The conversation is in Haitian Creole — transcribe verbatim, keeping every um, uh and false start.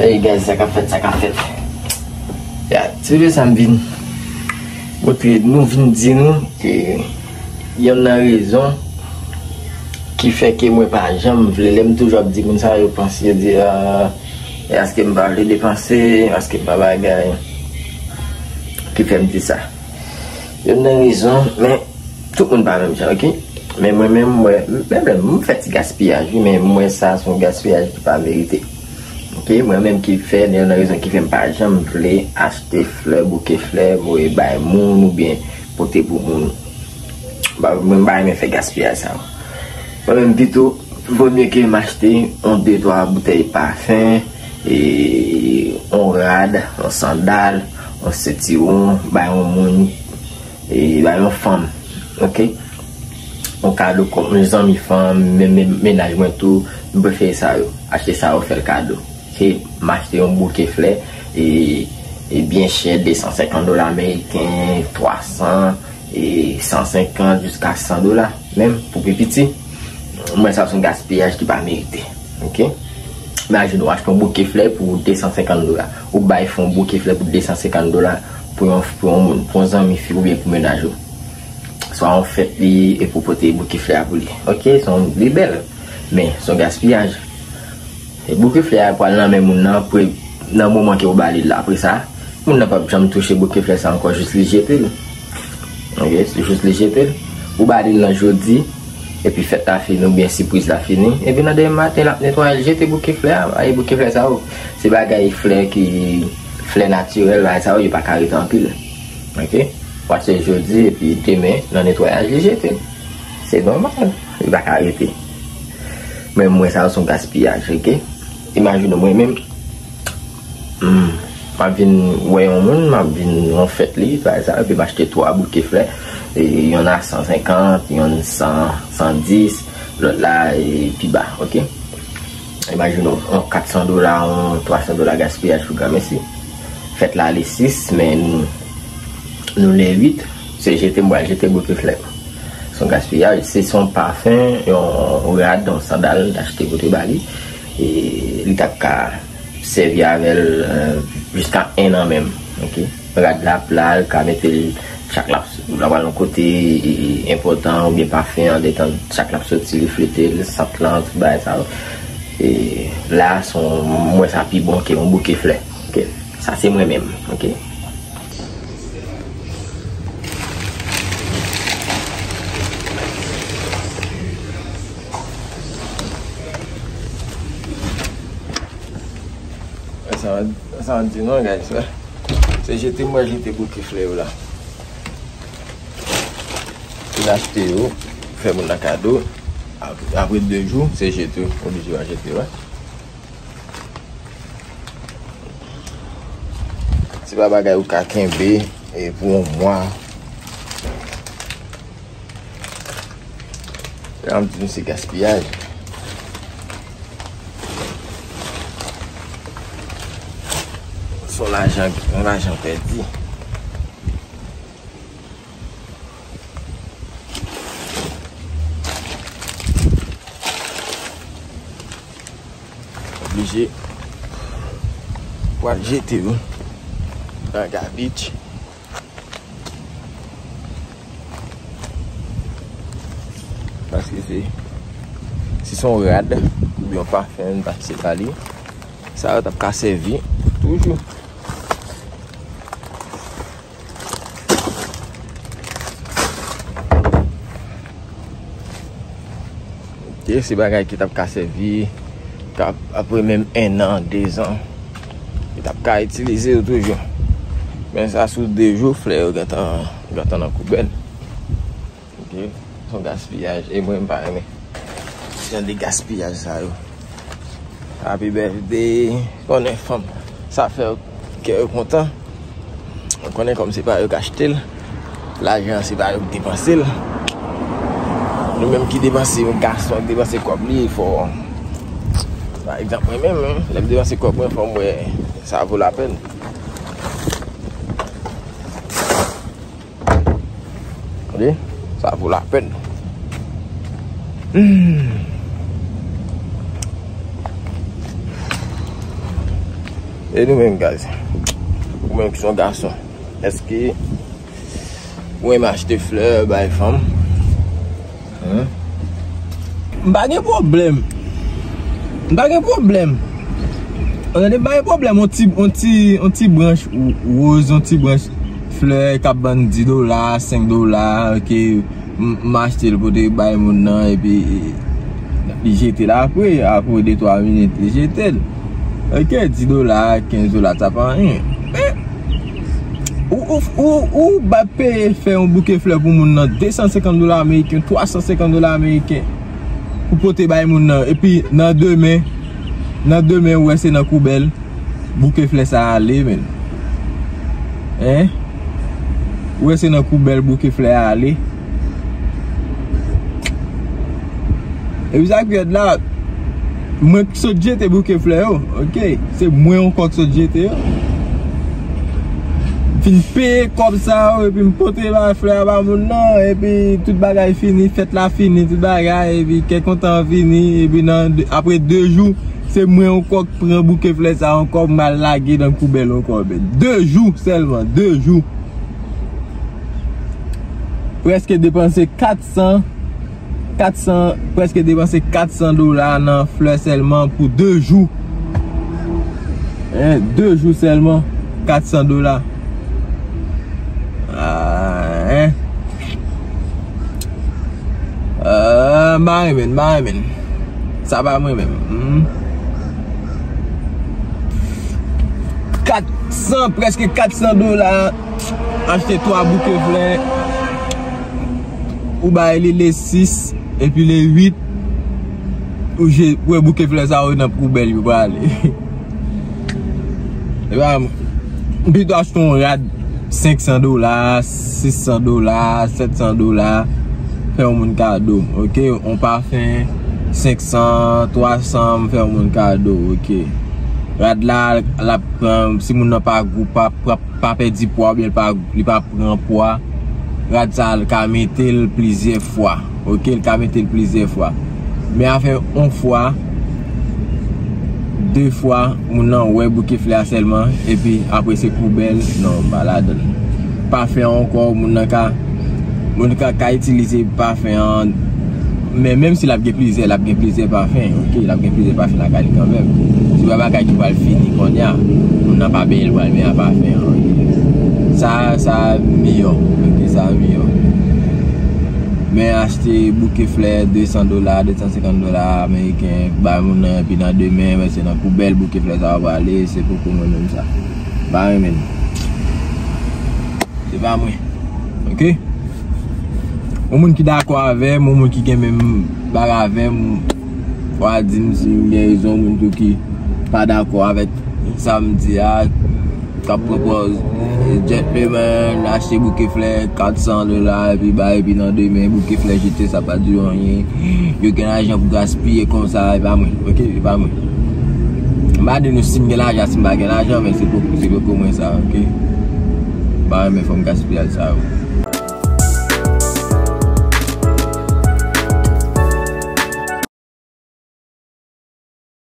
Hey guys, sa k ap fèt, sa k ap fèt. Ya, ti videyo sa m vin montre nou, vin di nou ke yonn nan rezon ki fè ke mwen pa janm vle, lè m toujou ap di moun sa, yo panse, yo di, ah, e aske m pa vle depanse, aske m pa bagay, ki fè m di sa. Yonn nan rezon, men tout moun pa menm jan, oke? Men mwen menm, mwen, men menm, m fè ti gaspiyaj, wi, men mwen sa se yon gaspiyaj ki pa merite. Oke, mwen menm ki fè, yonn nan rezon ki fè m pa janm vle achte flè, bouke flè, voye bay moun oubyen pote pou moun. Ba, mwen m pa renmen fè gaspiyaj sa yo. Mwen menm pito, vo mye ke m achte yon de twa boutèy pafen, e, yon rad, yon sandal, yon sentiwon, bay yon moun, e, bay yon fanm, oke? Yon kado kòm yon zanmi fanm, men, men, mennaj mwen tou, m prefere sa yo. Achte sa yo, fè l kado. Ke m achte yon bouke flè, e, e byen chè, de san senkant dola ameriken, twa san, e san senkant jiska san dola, menm pou pi piti. Mwen sa se yon gaspiyaj ki pa merite. Oke? Imajine w achte yon bouke flè pou de san senkant dola. Ou bay fanm yon bouke flè pou de san senkant dola pou yon, pou yon moun, pou yon zanmi fi oubyen pou mennaj ou. Swa yon fèt li e pou pote bouke flè a pou li. Oke, se yon, li bèl, men se yon gaspiyaj. E bouke flè a pral nan men moun nan, apre, nan moman ke ou ba li l la. Apre sa, moun nan p ap janm touche bouke flè sa ankò, jis li jete l. Oke, se jis li jete l. Ou ba li l nan jodi, epi fèt la fini, oubyen sipriz la fini, epi nan demen maten, l ap netwaye, l jete bouke flè a. Ay, bouke flè sa yo, se bagay flè ki, flè natirèl, bagay sa yo, yo pa ka rete anpil. Oke? Pase jodi, epi demen, nan netwayaj, li jete. Se nòmal. Li pa ka rete. Men mwen, sa yo se yon gaspiyaj, oke? Imajine w, mwen menm, hmm, m ap vin wè yon moun, m ap vin yon fèt li, pa egzanp, epi m achte twa bouke flè, e, yonn a san senkant, yonn san, san dis, lòt la, e, pi ba, oke? Imajine w, yon kat san dola, yon twa san dola gaspiyaj pou granmesi. Fèt la le sis, men nou, nou le uit, se jete m pral jete bouke flè. Se yon gaspiyaj, se, se yon pafen, yon rad, yon sandal, m t achte pote ba li. E li t ap ka sèvi avè l, e, jiska en an menm. Oke? Rad la pla, l ka mete l chak l ap, l ap al yon kote, e, enpòtan oubyen pafen an, detan chak l ap soti, li flite l, sant lan, tout bagay sa yo. E la, se yon, mwen sa pi bon ke yon bouke flè. Oke? Sa se mwen menm. Oke? Sa, sa di non, guys, wè. Se jete mwen jete bouke flè yo la. Ou achte yo, fè moun nan kado. Ap-, apre de jou, se jete, oblije w a jete, wè. Se pa bagay ou ka kenbe, e, pou yon mwa. Sa m di nou se gaspiyaj. Se yon lajan, yon lajan pèdi. Oblije pral jete yo nan garbage. Paske se, si se yon rad oubyen yon pafen, m t ap se pa li, sa yo t ap ka sèvi toujou. Oke, se bagay ki t ap ka sèvi, k ap, apre menm en an, de zan, li t ap ka itilize yo toujou. Men sa sou de jou, flè yo gentan, gentan nan koubèd. Oke, se yon gaspiyaj, e mwen m pa renmen jan de gaspiyaj sa yo. Happy birthday, konnen fanm, sa fè kè yo kontan. Ou konnen kòm se pa yo k achte l, lajan an se pa yo k depanse l. Nou menm ki depanse, yon gason k depanse kòb li, fò, pa egzanp, mwen menm, lè m depanse kòb mwen, fò m wè sa vo lapèn. Tande? Sa vo lapèn. Hmm. E nou menm, guys. Ou menm ki se yon gason, èske ou renmen achte flè bay fanm? Hein? M pa gen pwoblèm. M pa gen pwoblèm. Ou tande, m pa gen pwoblèm. On ti, on ti, on ti branch w-, woz, on ti branch flè k ap vann dis dola, senk dola, ke m, m achte l pote bay moun nan, epi li jete l apre, apre de twa minit, li jete l. Ok, dis dola, kenz dola, sa pa anyen. Men, ou, ou, ou, ou ba peye fè yon bouke flè pou moun nan de san senkant dola ameriken, twa san senkant dola ameriken, pou pote bay moun nan. Epi nan demen, nan demen, ou wè se nan koubèl bouke flè sa ale, menn. Hein? Ou wè se nan koubèl bouke flè a ale. Epi sa k pi rèd la, mwen k sot jete bouke flè yo, ok? Se mwen ankò k sot jete yo. Fin peye kòb sa yo, epi m pote ba flè a ba moun nan, epi tout bagay fini, fèt la fini, tout bagay, epi kè kontan an fini, epi nan de, apre de jou, se mwen ankò k pran bouke flè sa ankò, m al lage nan koubèl ankò, men de jou sèlman, de jou. Prèske depanse kat san, kat san, prèske depanse kat san dola nan flè sèlman pou de jou. Hein, de jou sèlman, kat san dola. Ah, hein. Ah, m pa renmen, m pa renmen. Sa pa mwen menm. Hmm. Kat san, prèske kat san dola. Achte twa bouke flè. Ou bay li le sis, epi le uit, ou je, ou wè bouke flè sa yo nan poubèl yo prale. E pa, m pito achte yon rad senk san dola, sis san dola, sèt san dola, fè yon moun kado, ok? Yon pafen senk san, twa san, m fè yon moun kado, ok? Rad la, l ap pran, si moun nan pa gwo, pa, pa, pa pèdi pwa, oubyen l pa, li pa pran pwa, rad sa a, l ka mete l plizyè fwa. Ok, l ka mete l plizyè fwa. Men afè yon fwa, de fwa, moun nan wè bouke flè a sèlman, epi apre se poubèl, non, m pa ladan l. Pafen an ankò, moun nan ka, moun ka, ka itilize pafen an, men menm si l ap gen plizyè, l ap gen plizyè pafen, ok, l ap gen plizyè pafen lakay li kanmenm. Se pa bagay ki pral fini kounye a, moun nan pa benyen, l pral benyen a pafen an, ok. Sa, sa miyò, ok, sa miyò. Men achte bouke flè de san dola, de san senkant dola ameriken, bay moun nan, epi nan demen, men se nan poubèl bouke flè sa a prale, se poko mwen menm sa. M pa renmen l. Se pa mwen. Ok? Yon moun ki dakò avè m, yon moun ki gen menm bagay avè m, w a di m si m gen rezon, yon moun tou ki pa dakò avèk sa m di a, k ap pran pòz gentleman, achte bouke flè kat san dola, epi bay, epi nan demen, bouke flè jete, sa pa di yo anyen. Yo gen lajan pou gaspiye konsa, e pa mwen, ok? E pa mwen. M pa di nou si m gen lajan, si m pa gen lajan, men se poko, se poko mwen sa, ok? M pa renmen fòm gaspiyaj sa yo.